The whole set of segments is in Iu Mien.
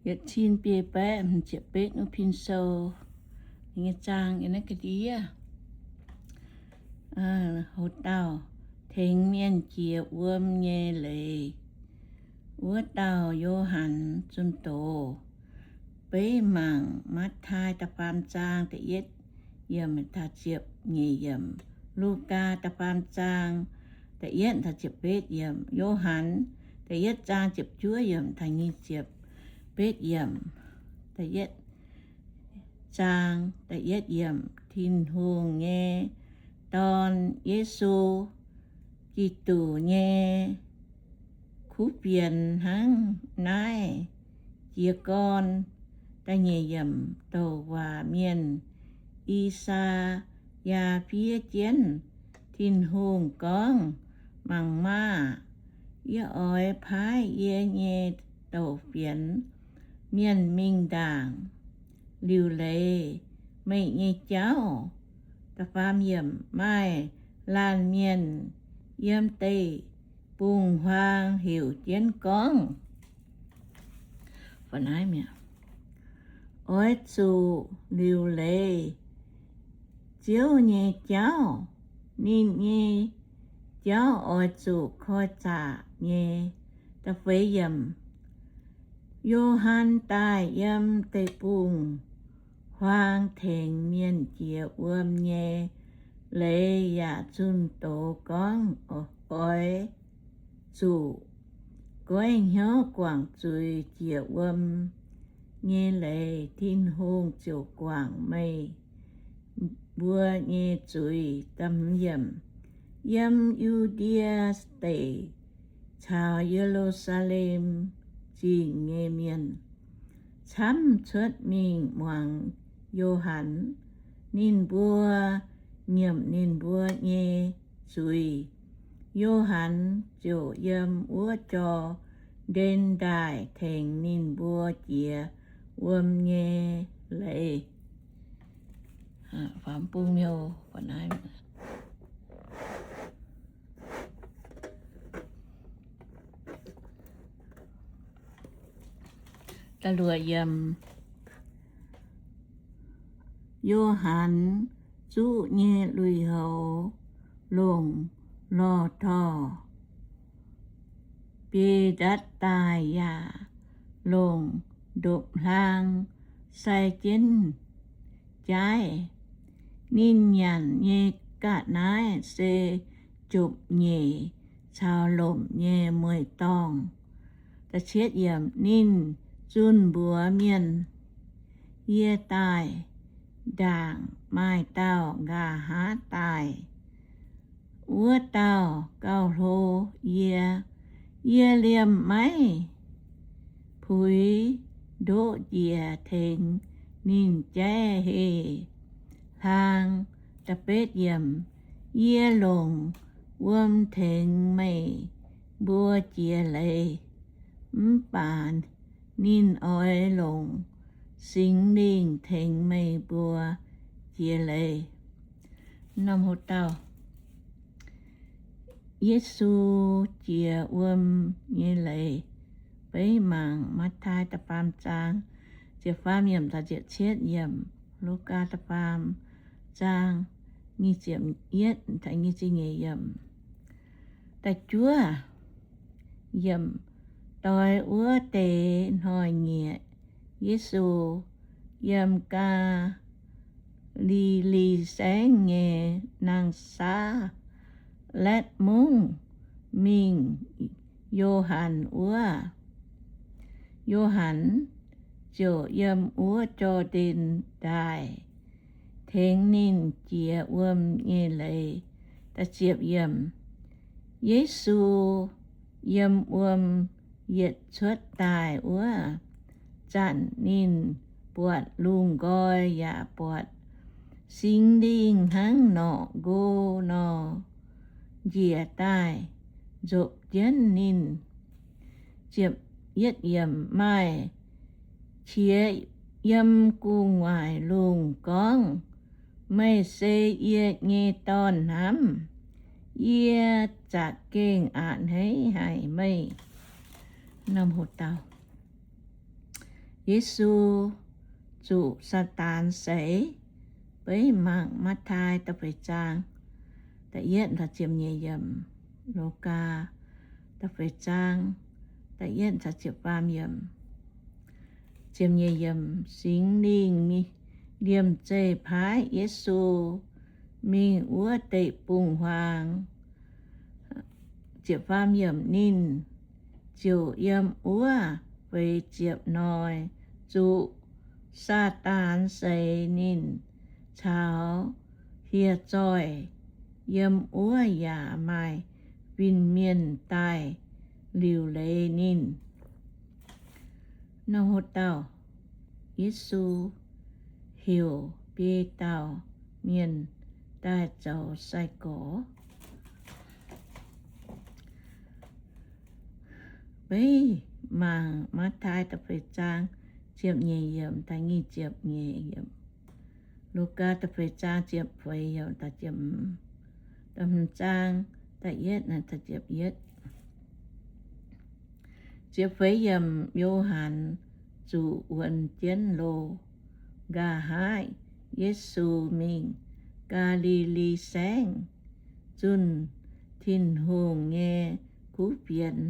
yietc cin biei baeqv hmz ziepc betv wuov pin sou nyei zaang yiem naaiv ga'ndiev. Hoc dauh tengx mienh jiex wuom nyei leiz. Wuov dauh Yo^han zunh doz. Beiv mangc Matv^taai da'faam zaang da'yietv yiemc taux ziepc nyeic yiemc, Lugaa da'faam zaang da'yietv taux ziepc betv yiemc, Yo^han da'yietv zaang ziepc juov yiemc taux nyic ziepc betv yiemc. Da'yietv zaang da'yietv yiemc, Tin-Hungh nyei Dorn, Yesu Giduc nyei kuv fienx hnangv naaiv jiez gorn. Da'nyeic yiemc, douc waac mienh I^saa^yaa fiev jienv, Tin-Hungh gorngv, Mangc maah! Yie oix paaiv yie nyei douc fienx mienh mingh ndaangc liuc leiz meih nyei jauv. Da'faam yiemc, maaih laanh mienh yiem deic-bung-huaang heuc jienv gorngv, oix zuqc liuc leiz Ziouv nyei jauv. Ninh nyei jauv oix zuqc koiv-zaqc nyei. Da'feix yiemc, Yo^han daaih yiem deic-bung-huaang tengx mienh jiex wuom nyei leiz yaac zunh doz gorngv, Oix zuqc goiv hnyouv guangc zuiz jiex wuom nyei leiz, Tin-Hungh ziouc guangc meih mbuo nyei zuiz. Yiem Yu^ndie Deic caux Ye^lu^saa^lem Zingh nyei mienh camv cuotv mingh muangx Yo^han. Ninh mbuo nyiemc ninh mbuo nyei zuiz. Yo^han ziouc yiem wuov Jor^ndaen Ndaaih tengx ninh mbuo jiex wuom nyei leiz. Yo^han zuqv nyei lui-houx longc lorh torh biei ndatv daaih yaac longc ndopv-hlaang sai jienv jaaiv. Ninh nyanc nyei ga'naaiv se jopv-nyeic caux lomc nyei mueiz-dorngh. Ninh zunh mbuox mienh, Yie daaih ndaangc maaih dauh nqa'haav daaih. Wuov dauh gauh hlo yie. Yie liemh maiv puix ndoqv njiec tengx ninh jaiv heh hlaang. Yie longc wuom tengx meih mbuo jiex leiz, mv baac ninh oix longc Singx Lingh tengx meih mbuo jiex leiz. Norm hoc dauh Yesu jiex wuom nyei leiz. Beiv mangc Matv^taai da'faam zaang ziepc faam yiemc taux ziepc cietv yiemc, Lugaa da'faam zaang nyic ziepc yietv taux nyic ziepc nyeic yiemc. Da'juov yiemc, doix wuov deix hnoi-nyieqc Yesu yiem Gaa^li^li Saengv nyei Naa^saa^letv Mungv mingh Yo^han wuov. Yo^han ziouc yiem wuov Jor^ndaen Ndaaih tengx ninh jiex wuom nyei leiz. Yesu yiem wuom yietc cuotv daaih wuov zanc ninh buatc lungh nqoi yaac buatc Singx Lingh hnangv norqc nqo nor njiec daaih nzopv jienv ninh. Maaih qiex yiem gu'nguaaic lungh gorngv, Meih se yie nyei Dorn hnamv. Yie za'gengh a'hneiv haic meih. Norm hoc dauh Yesu zuqc Saadaan seix. Beiv mangc Matv^taai da'feix zaang da'yietv taux ziepc nyeic yiemc, Lugaa da'feix zaang da'yietv taux ziepc faam yiemc. Ziepc nyeic yiemc, Singx Lingh liemh zeih paaiv Yesu mingh wuov deic-bung-huaang. Ziepc faam yiemc, ninh ziouc yiem wuov feix ziepc hnoi zuqc Saadaan seix ninh caux hieh zoih yiem wuov yaac maaih fin-mienh mienh daaih liuc leiz ninh. Nor ho dauh, Yesu heuc biei dauh mienh daaih zoux sai-gorx. Beiv mangc Matv^taai da'feix zaang ziepc nyeic yiemc taux nyic ziepc nyeic yiemc, Lugaa da'feix zaang ziepc feix yiemc, da'hmz zaang da'yietv taux ziepc yietv. Ziepc feix yiemc, Yo^han zuqc wuonx jienv loz, nqa'haav Yesu mingh Gaa^li^li Saengv zunh Tin-Hungh nyei kuv fienx.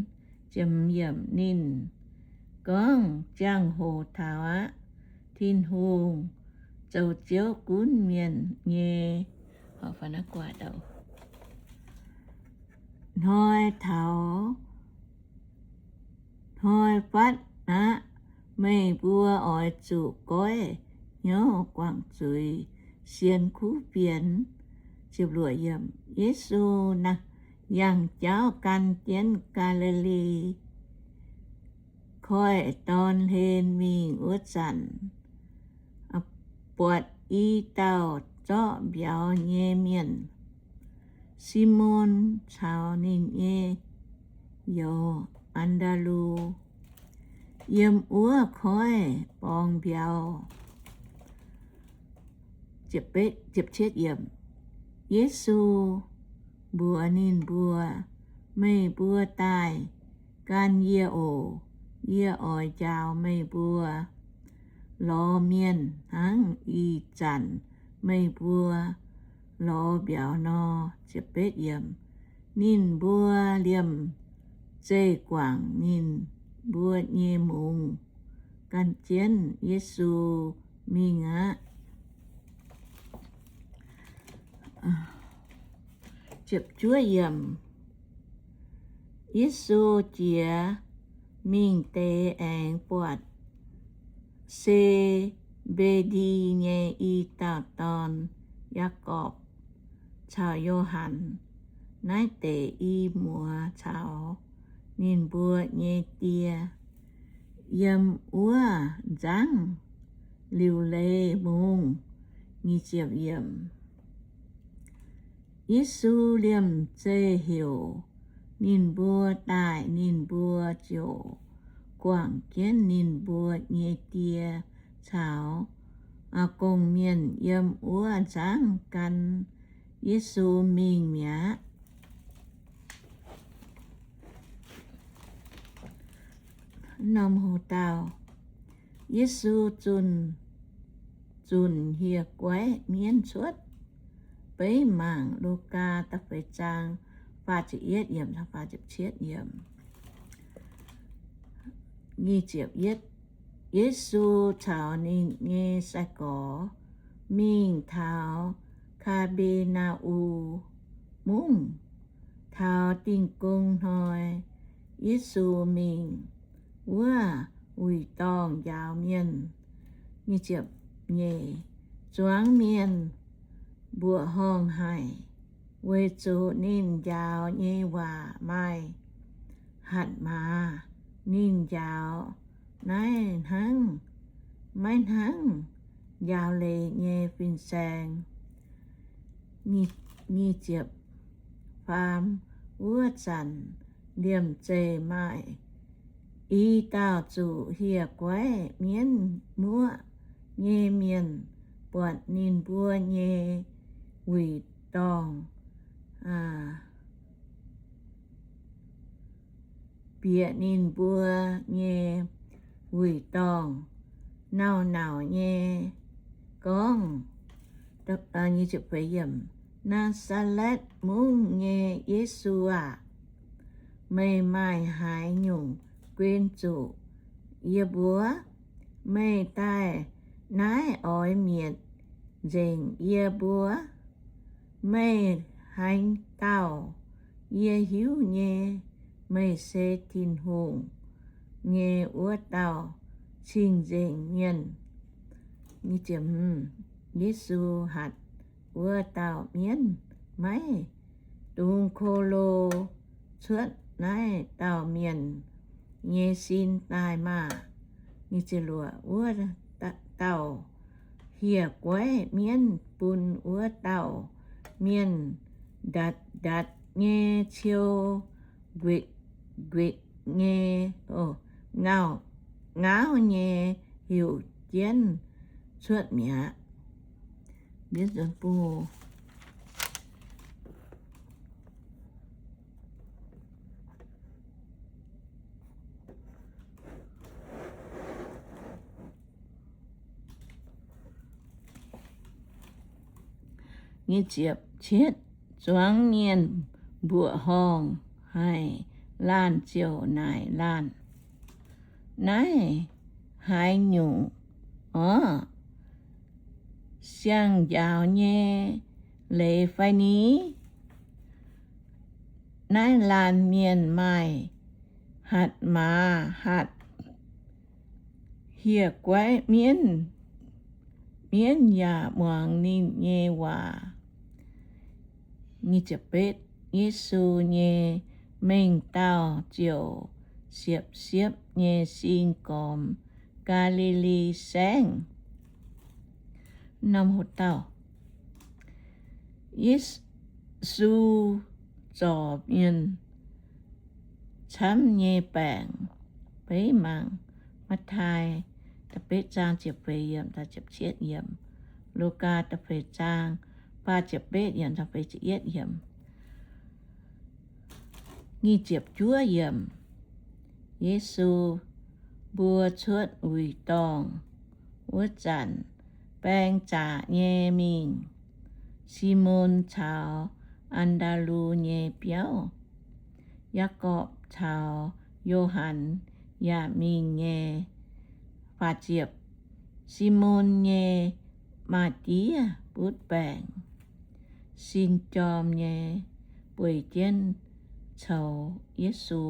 Ziepc hmz yiemc, ninh gorngv, Ziangh hoc taux aqv. Tin-Hungh zoux Ziouv gunv mienh nyei hnoi taux, hnoi taux, hnoi fatv aqv. Meih mbuo oix zuqc goiv hnyouv guangc zuiz sienx kuv fienx. Yesu yangh jauv gan jienv Gaa^li^li Koiv-Dorn hlen mingh wuov zanc, buatc i dauh zorqv mbiauz nyei mienh, Simon caux ninh nyei youz, An^ndaa^lu, yiem wuov koiv borngz mbiauz. Yesu mbuox ninh mbuo, Meih mbuo daaih gan yie oc. Yie oix njaaux meih mbuo lorz mienh hnangv ih zanc meih mbuo lorz mbiauz nor. Ninh mbuo liemh zeih guangc ninh mbuo nyei mungz gan jienv Yesu mingh aqv. Yesu jiex mingh deix aengx buatc Se^mbe^ndi nyei i dauh dorn, Yaagorpc caux Yo^han. Naaiv deix i muoz caux ninh mbuo nyei die yiem wuov nzangv liuc leiz mungz. Yesu liemh zeih heuc ninh mbuo daaih, ninh mbuo ziouc guangc jienv ninh mbuo nyei die caux gong-mienh yiem wuov nzangv gan Yesu mingh mi'aqv. Yesu zunc, zunc hieh guaiv mienv cuotv. Beiv mangc Lugaa da'feix zaang faah ziepc yietv yiemc, faah ziepc cietv yiemc. Yesu caux ninh nyei sai-gorx mingh taux Kaa^mbe^naa^um Mungv. Taux Dingh Gong Hnoi, Yesu mingh wuov wuic dorngh njaaux mienh. Zuangx mienh mbuoqc horngh haic, weic zuqc ninh njaaux nyei waac maaih hatc maaz. Ninh njaaux naaiv hnangv, maiv hnangv njaaux leiz nyei fin-saeng. Faam, wuov zanc liemh zeih maaih i dauh zuqc hieh guaiv mienv muoqv nyei mienh buatc ninh mbuo nyei wuic dorngh, bieqc ninh mbuo nyei wuic dorngh. nauc-nauc nyei gorngv, Naa^saa^letv Mungv nyei Yesu aah! Meih maaih haaix nyungc guen zuqc yie mbuo? Meih daaih naaiv oix mietc nzengc yie mbuo? Meih haaix dauh? Yie hiuv nyei, meih se Tin-Hungh nyei wuov dauh cing-nzengc mienh. Yesu hatc wuov dauh mienv, Maiv dungx ko lo cuotv naaiv dauh mienh nyei sin daaih maah! Wuov dauh hieh guaiv mienv bun wuov dauh mienh ndatc ndatc nyei ciou, nquitv nquitv nyei, ngaauv nyei heuc jienv cuotv mi'aqv. Zuangx mienh mbuoqc horngh haic laanh ziouc naaic laanh, Naaiv haaix nyungc orqv? Siang-njaaux nyei leiz fai ni? Naaiv laanh mienh maaih hatc maaz hatc hieh guaiv mienv, mienv yaac muangx ninh nyei waac. Yesu nyei mengh dauh ziouc siepv-siepv nyei sin gormx Gaa^li^li Saengv. Yesu zorc mienh camv nyei baengc. Beiv mangc Matv^taai da'betv zaang ziepc feix yiemc taux ziepc cietv yiemc, Lugaa da'feix zaang faah ziepc betv yiemc taux feix ziepc yietv yiemc. Nyic ziepc juov yiemc. Yesu mbuo cuotv wuic dorngh wuov zanc, baeng zaqc nyei mingh. Simon caux An^ndaa^lu nyei biauv, Yaagorpc caux Yo^han yaac mingh nyei. Simon nyei maa-diev butv baengc, sin jorm nyei, bueix jienv coux Yesu.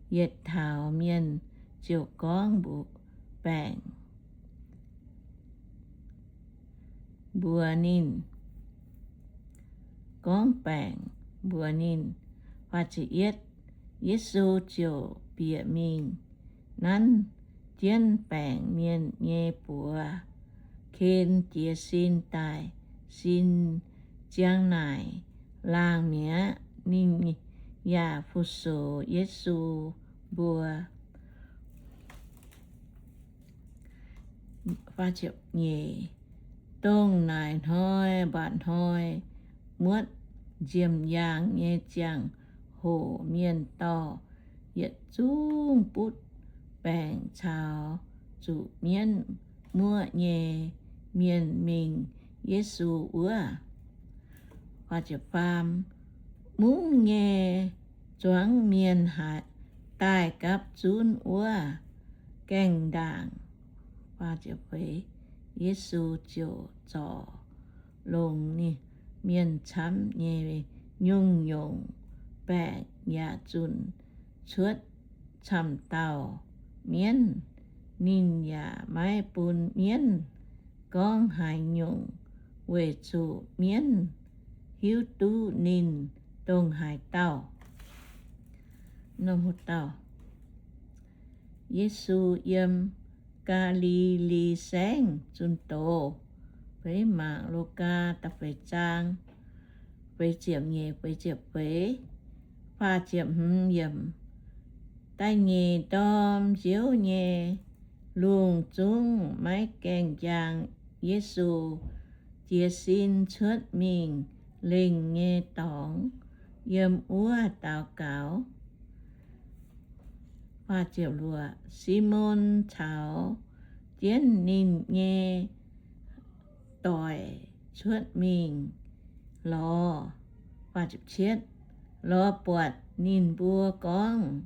Yietc taux mienh ziouc gorngv mbuox baengc mbuox ninh, gorngv baengc mbuox ninh. Yesu ziouc bieqc mingh nanv jienv baengc mienh nyei buoz, ken jiez sin daaih. Sin ziang naaic laangh mi'aqv. Ninh yaac fu-sux Yesu mbuo. Dongh naaic hnoi mba'hnoi muotv nziemx-yaangh nyei ziangh hoc mienh dorh yietc zungv butv baengc caux zuqc mienv muoqv nyei mienh mingh Yesu wuov. Mungv nyei zuangx mienh daaih gapv zunv wuov gaengh ndaangc. Yesu ziouc zorc longx mienh camv nyei nyungc-nyungc baengc yaac zunc cuotv camv dauh mienv. Ninh yaac maiv bun mienv gorngv haaix nyungc, weic zuqc mienv hiuv duqv ninh dongh haaix dauh. Yesu yiem Gaa^li^li Saengv zunh doz. Feix mangc Lugaa da'feix zaang, feix ziepc nyeic, feix ziepc feix, faah ziepc hmz yiemc. Da'nyeic ndorm nziouv nyei, lungh zungv maiv gaengh jaang Yesu jiez sin cuotv mingh lengh nyei dorngx yiem wuov daux gaux. Simon caux jienv ninh nyei doic cuotv mingh lorz, lorz buatc ninh mbuo gorngv,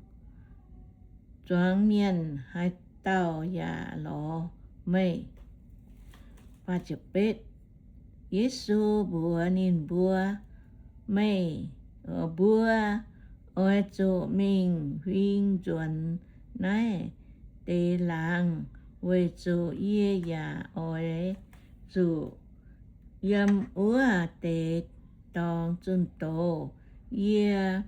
Zuangx mienh haaix dauh yaac lorz meih. Yesu mbuox ninh mbuo, Meih, mbuo oix zuqc mingh huing nzuonx naaiv deix laangz, weic zuqc yie yaac oix zuqc yiem wuov deix dorngx zunh doz. Yie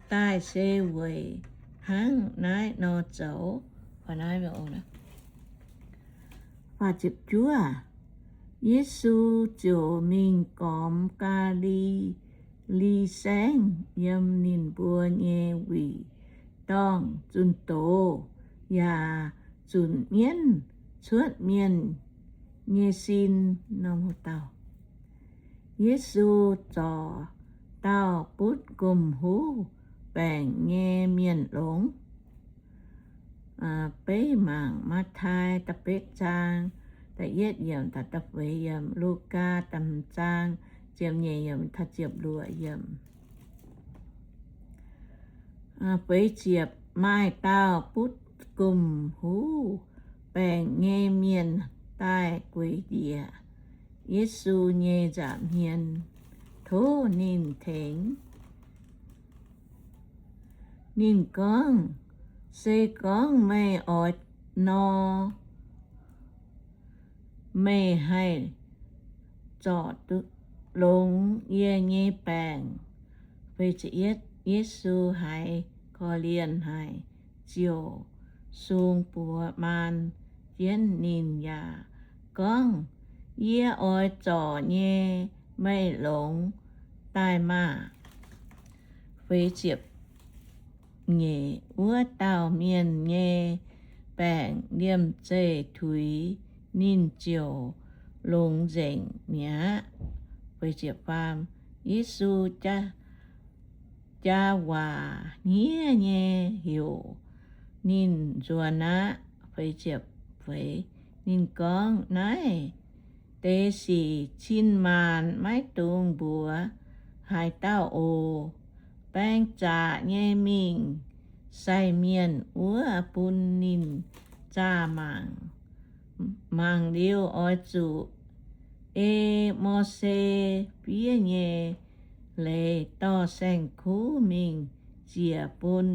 daaih se weic hnangv naaiv nor zoux. Yesu ziouc mingh gormx Gaa^li^li Saengv yiem ninh mbuo nyei wuic dorngh zunh doz, yaac zunc mienv cuotv mienh nyei sin. Yesu zorc dauh butv gomh huv baengc nyei mienh longx. Beiv mangc Matv^tai da'betv zaang da'yietv yiemc taux da'feix yiemc, Lugaa da'hmz zaang ziepc nyeic yiemc taux ziepc luoqc yiemc. Feix ziepc, maaih dauh butv gomh huv baengc nyei mienh daaih gueic njiec Yesu nyei nza'hmien, tov ninh tengx. Ninh gorngv, Se gorngv meih oix nor, meih haih zorc longx yie nyei baengc. Yesu haiz korv-lienh haic, ziouc sung buoz maan jienv ninh yaac gorngv, Yie oix zorc nyei, meih longx daaih maah! Wuov dauh mienh nyei baengc liemh zeih tuix, ninh ziouc longx nzengc mi'aqv. Yesu jaa waac hniev nyei heuc ninh nzuonx aqv. Ninh gorngv, Naaiv deix sic cin-maanc maiv dungx mbuox haaix dauh oc. Baeng zaqc nyei mingh sai mienh wuov bun ninh zaah mangc. Mangc liuz oix zuqc ei Mose fiev nyei leiz dorh saeng-kuv mingh ziec bun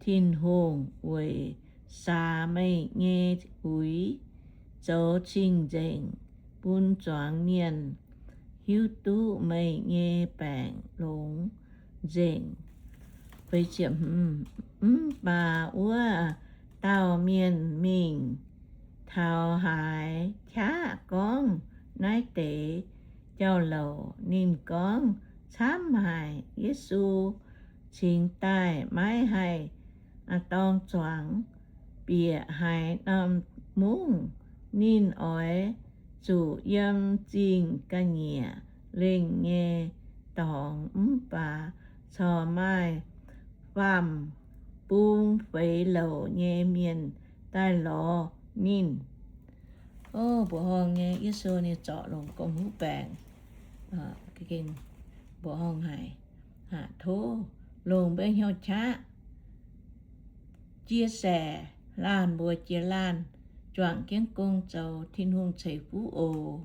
Tin-Hungh weic saax meih nyei uix zoux cing-nzengc bun zuangx mienh hiuv duqv meih nyei baengc longx nzengc. Mv baac wuov dauh mienh mingh taux haaix qaqv gorngv naaiv deix jauv-louc, ninh gorngv camv haic. Yesu cingx daaih maiv haih dorng zuangx, bieqc haaix norm mungv, ninh oix zuqc yiem zingh ga'nyiec lengh nyei dorngx. Mv baac corc maaih faam-bung feix louc nyei mienh daaih lorz ninh. Mbuoqc horngh nyei, Yesu ninh zorc longc gomh huv baengc, mbuoqc horngh haic. Tov longc mbuo hnyouv qaqv jiex saec laanh mbuox jiex laanh, juangc jienv gong zoux Tin-Hungh ceix fuqv oc.